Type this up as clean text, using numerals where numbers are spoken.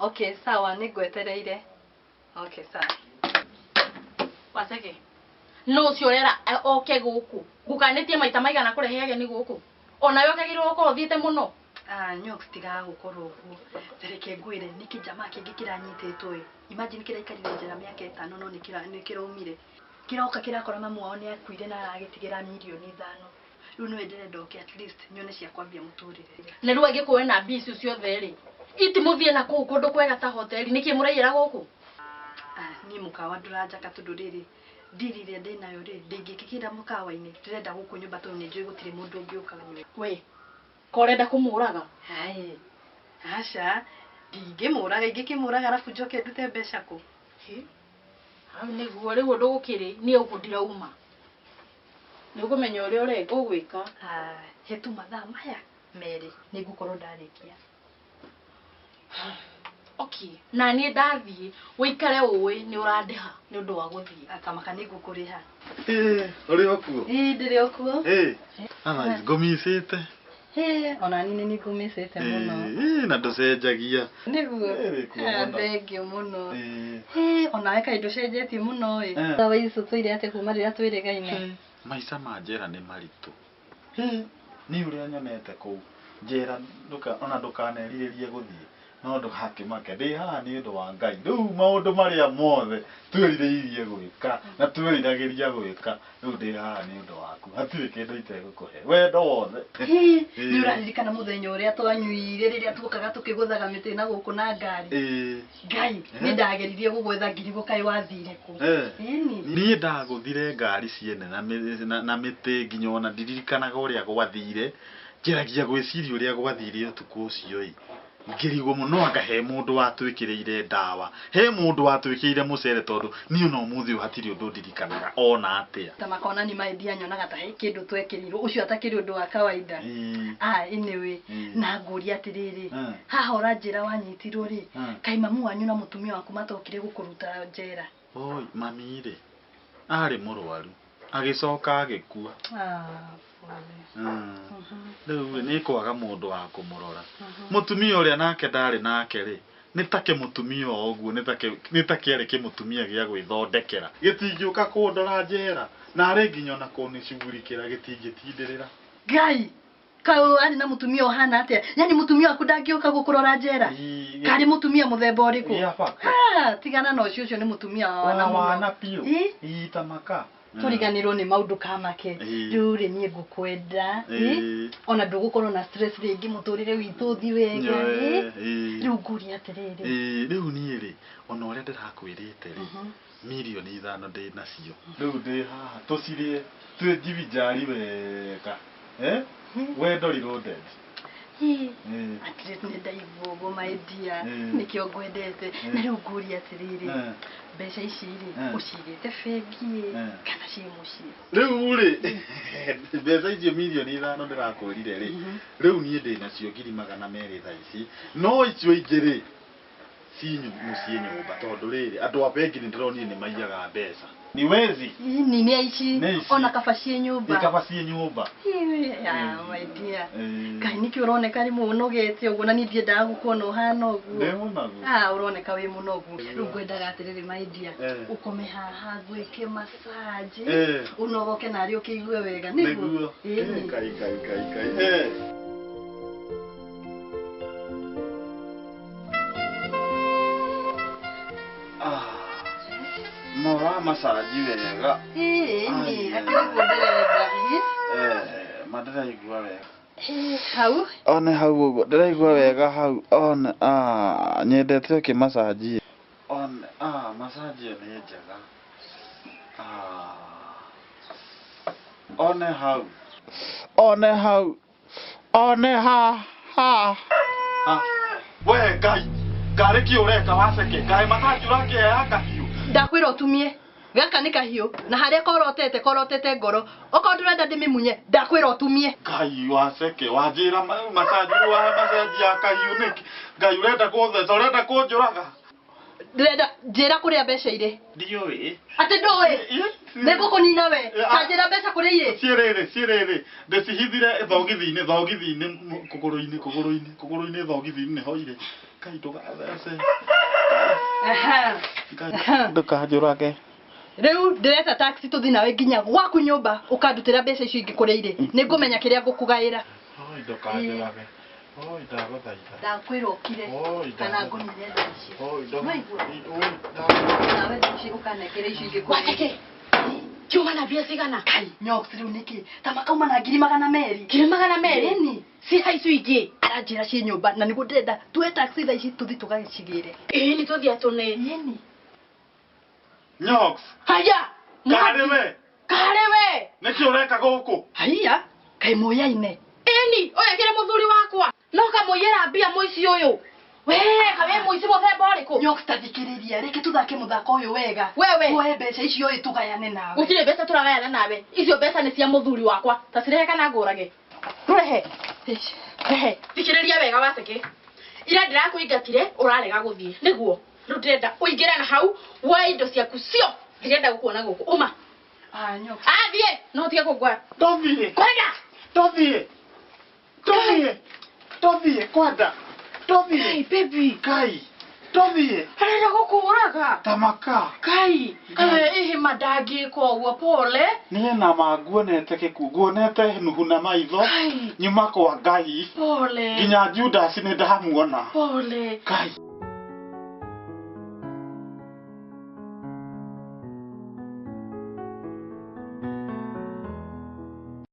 Okay, sawa, nĩ ngwetereire. Okay, sawa. Waceke no ũcio ũrera oke gũkũ ngũkanĩtie maita maigana kũrehe ageni gũkũ onawe ũkagĩrĩrwo gũkorwo ũthiĩte mũno. Ah, Nyox, tigaga gũkorwo ũguo. Reke ngwĩre, nĩ kĩjamaa kĩngĩ kĩranyitĩtwo ĩ. Imagine kĩraikarire njera mĩaka 5 no nĩ kĩraumire. Kĩroka kĩrakora mamu wao nĩ akuire na aragĩtigĩra mirioni 5. Rĩu nĩwe ndĩrenda oke at least nyone cia kwambia mũtũrĩre. Na rĩu angĩkorwo ena mbia icio ciothe rĩ, itimũthiĩ na kũu kũndũ kwega ta hoteli, nĩkĩ mũraiyĩra gũkũ? Ah, niĩ mũkawa ndũranjaka tondũ rĩrĩ ndiri ĩrĩa ndĩnayo rĩ ndingĩkĩkĩra mũkawa-inĩ, ndĩrenda gũkũ nyũmba tondũ nĩ njũĩ gũtirĩ mũndũ ũngĩũka nyue. We ko ũrenda kũmũraga? Hai, aca, ndingĩmũraga, ingĩkĩmũraga arabu njoke ndute mbeca kũ? Hau nĩguo rĩu ũndũ gũkĩrĩ niĩ gũkũ ndirauma, nĩ ũkũmenya ũrĩa ũreka ũgwĩka. Ah, hetu mathaa maya 2 nĩ ngũkorwo ndarĩkia. Okay, na niĩ ndathiĩ ũikare ũĩ nĩ ũrandĩha nĩ ũndũ wa gũthiĩ. Akamaka nĩ ngũkũrĩha. Ĩĩ, ũrĩ o kuo? Ĩĩ, ndĩrĩ o kuo. Ĩĩ, otherwise ngũmicĩte. Ĩĩ, ona niĩ nĩ ngũmicĩte mũno. Ĩĩ, na ndũcenjagia. Nĩguo. Ĩĩ, wĩ kuo mũno. Thengiũ mũno. Ĩĩ. Ĩĩ, onawe kaĩ ndũcenjetie mũno ĩ. Otherwise ũtũire atĩa kuma rĩrĩa twĩrĩgaine? Maica ma njera nĩ maritũ. Niĩ ũrĩa nyonete kũu njera ona ndũkanerirĩrie gũthiĩ no ndũgakĩmake, ndĩ haha nĩ ũndũ wa Ngai. Rĩu maũndũ marĩa mothe twĩrirĩirie gwĩka na twĩriragĩria gwĩka, rĩu ndĩ haha nĩ ũndũ waku, hatirĩ kĩndũ itegũkũhe, wendo wothe. Nĩ ũraririkana mũthenya ũrĩa twanyuire rĩrĩa tuokaga tũkĩgũthaga mĩtĩ na gũkũ na ngari? Ngai, nĩ ndageririe gũgwetha ngirigwo kaĩ wathire kũ? Ĩni. Niĩ ndagũthire ngari ciene na mĩtĩ nginya ona ndiririkanaga ũrĩa gwathire, ngeragia gwĩciria ũrĩa gwathire ũtukũ ũcio ĩ, ngĩrigwo mũno anga he mũndũ watwĩkĩrĩire ndawa, he mũndũ watwĩkĩrĩire mũcere tondũ niĩ ona ũmũthĩ ũyũ hatirĩ ũndũ ndirikanaga ona atĩa. Ta makona ni maendia nyonaga ta he kĩndũ twekĩrĩirwo, ũcio atakĩrĩ ũndũ wa kawaida. Ah, anyway, na ngũria atĩrĩrĩ, haha ũranjĩra wanyitirwo rĩ, kaĩ mamu wanyu na mũtumia waku matokire gũkũruta njera? Oi, mami rĩ, arĩ mũrwaru, agĩcoka agĩkua. Ah, pole. Rĩu rĩ, nĩ kwaga mũndũ wa kũmũrora. Mũtumia ũrĩa nake ndarĩ nake rĩ, nĩ take mũtumia o ũguo, nĩ take arĩ kĩmũtumia gĩa gwĩthondekera. Gĩtingĩũka kũndora njera, na arĩ nginya ona kũnicugurikĩra gĩtingĩtindĩrĩra. Ngai, kaĩ arĩ na mũtumia ũhana atĩa? Yaani mũtumia waku ndangĩũka gũkũrora njera? Karĩ mũtumia mũthemba ũrĩkũ? Gĩa bata. Ah, tigana na ũcio, ũcio nĩ mũtumia wa wana Wa mũno. wana biũ. Ĩ? Ĩ, ta maka. Tũriganĩrwo nĩ maũndũ kamake. Rĩu rĩ niĩ ngũkwenda, ĩ? Ona ndũgũkorwo na stress rĩngĩ, mũtũrĩre witũ ũthiĩ wega, ĩ? Rĩu ngũria atĩrĩrĩ. Rĩu niĩ rĩ, ona ũrĩa ndĩrakwĩrĩte rĩ, mirioni 5 ndĩ nacio. Rĩu ndĩ haha tũcirĩe, twĩnjibinjari wega. Wendo reloaded. At least nĩ ndaigua ũguo my dear, nĩkĩo ngwendete. Na rĩu ngũria atĩrĩrĩ, mbeca ici rĩ, ũcigĩte bengi ĩ, kana ciĩ mũciĩ? Rĩu rĩ, mbeca icio mirioni 5 ndĩrakwĩrire rĩ, rĩu niĩ ndĩ nacio 200,000 thaa ici, no icio ingĩ rĩ, ci mũciĩ nyũmba, tondũ rĩrĩ, andũ a bengi nĩ ndĩronire nĩ maiyaga mbeca. Ni wezi? Ni nĩ aici. Nĩ aici. Ona kaba ciĩ nyũmba. Ĩ, kaba ciĩ nyũmba. Ya, my dear. Kaĩ nĩkĩ ũroneka rĩmwe ũnogete ũguo, na niĩ ndiendaga gũkuona ũhana ũguo. Ndĩ mũnogu. Ah, ũroneka wĩ mũnogu. Rĩu ngwendaga atĩrĩrĩ my dear, ũkome haha ngwĩke massage, ũnogoke narĩ ũkĩigue wega. Nĩguo? Nĩguo. Ĩni. Kai, kai, kai, kai. Mora massage wega. Ĩĩ, nĩ, akĩrĩ ũguo ndĩrenda. Ma ndĩraigua wega. Hau? One hau ũguo, ndĩraigua wega hau. One, nyendete ũkĩ massage. One, massage ĩyo nĩ njega. One hau. One hau. One ha, ha. Ha. We Ngai, ngarĩ kĩ ũreka waceke? Ngai massage ũrakĩheaga kahiũ. Ndakwĩra ũtumie. Gaka nĩ kahiũ, na harĩa korotete, korotete ngoro. Okorwo ndũrenda ndĩmĩmunye, ndakwĩra ũtumie. Ngai waceke, wanjĩra massage, wa massage ya kahiũ nĩkĩ? Ngai ũrenda kũntheca, ũrenda kũnjũraga. Ndĩrenda njĩra kũrĩa mbeca irĩ. Ndiũĩ. Atĩ ndũĩ? Nĩ ngũkũnina we. Ta njĩra mbeca kũrĩa irĩ. Ciĩrĩrĩ, ciĩrĩrĩ. Ndĩcihithire thogithi-inĩ, thogithi-inĩ, kũgũrũ-inĩ, kũgũrũ-inĩ, kũgũrũ-inĩ thogithi-inĩ nĩho irĩ. Ngai ndũgathece. Ngai ndũkanjũrage. Rĩu ndĩreta taxi tũthiĩ nawe nginya gwaku nyũmba ũkandutĩra mbeca icio ingĩ kũrĩa irĩ. Nĩ ngũmenya kĩrĩa ngũkũgaĩra. Oi ndũkanjũrage. Oi ndagũthaitha. Ndakwĩra ũkire Oi kana ndagũthaitha. ngũnine thaa ici. Oi Nĩwaigua? Oi ndagũthaitha. Nawe thaa ici ũkanengera icio ingĩ kũrĩa irĩ. Waceke kiuma na mbia cigana? Kai, Nyox rĩu nĩkĩ? Ta makauma na 200,000. 200,000? Ĩni. Ciha icio ingĩ? Aranjĩra ciĩ nyũmba na nĩguo ndĩrenda tuoe taxi thaa ici tũthiĩ tũgacigĩre. Ĩĩ nĩ tũthiĩ atũne. Ĩni. Nyox. Haya. Karĩ we. Karĩ we. Nĩkĩ ũreka gũkũ? Haiya, kaĩ mũyaine. Ĩni, ũyũ kĩrĩ mũthuri wakwa. No kamũiyĩra mbia mũici ũyũ. We, kawe mũici mũthemba ũrĩkũ? Nyox ta thikĩrĩria, reke tũthake mũthako ũyũ wega. Wewe. Tuoe mbeca icio ĩ tũgayane nawe. Gũtirĩ mbeca tũragayana nawe. Icio mbeca nĩ cia mũthuri wakwa. Ta cirehe kana ngũrage. Rũrehe. Rehe. Thikĩrĩria wega Waceke. Ira ndĩrakũingatire ũrarega gũthiĩ. Nĩguo. Rĩu ndĩrenda ũingĩre na hau woe indo ciaku cio. Ndirenda gũkuona gũkũ. Uma. Ah, Nyox. Athiĩ. No ũtige kũngwara. Ndũthiĩ. Kwenda. Ndũthiĩ. Ndũthiĩ. Ndũthiĩ kwenda. Ndũthiĩ. Kai, baby. Kai. Ndũthiĩ. Arenda gũkũraga. Tamaka. Kai. Ĩhĩ ndangĩka ũguo pole. Niĩ na ma nguonete gĩkuũ, nguonete Nuhu na maitho, Kai. nyuma kwa Ngai. Pole. Nginya Judas nĩ ndamuona. Pole. Kai.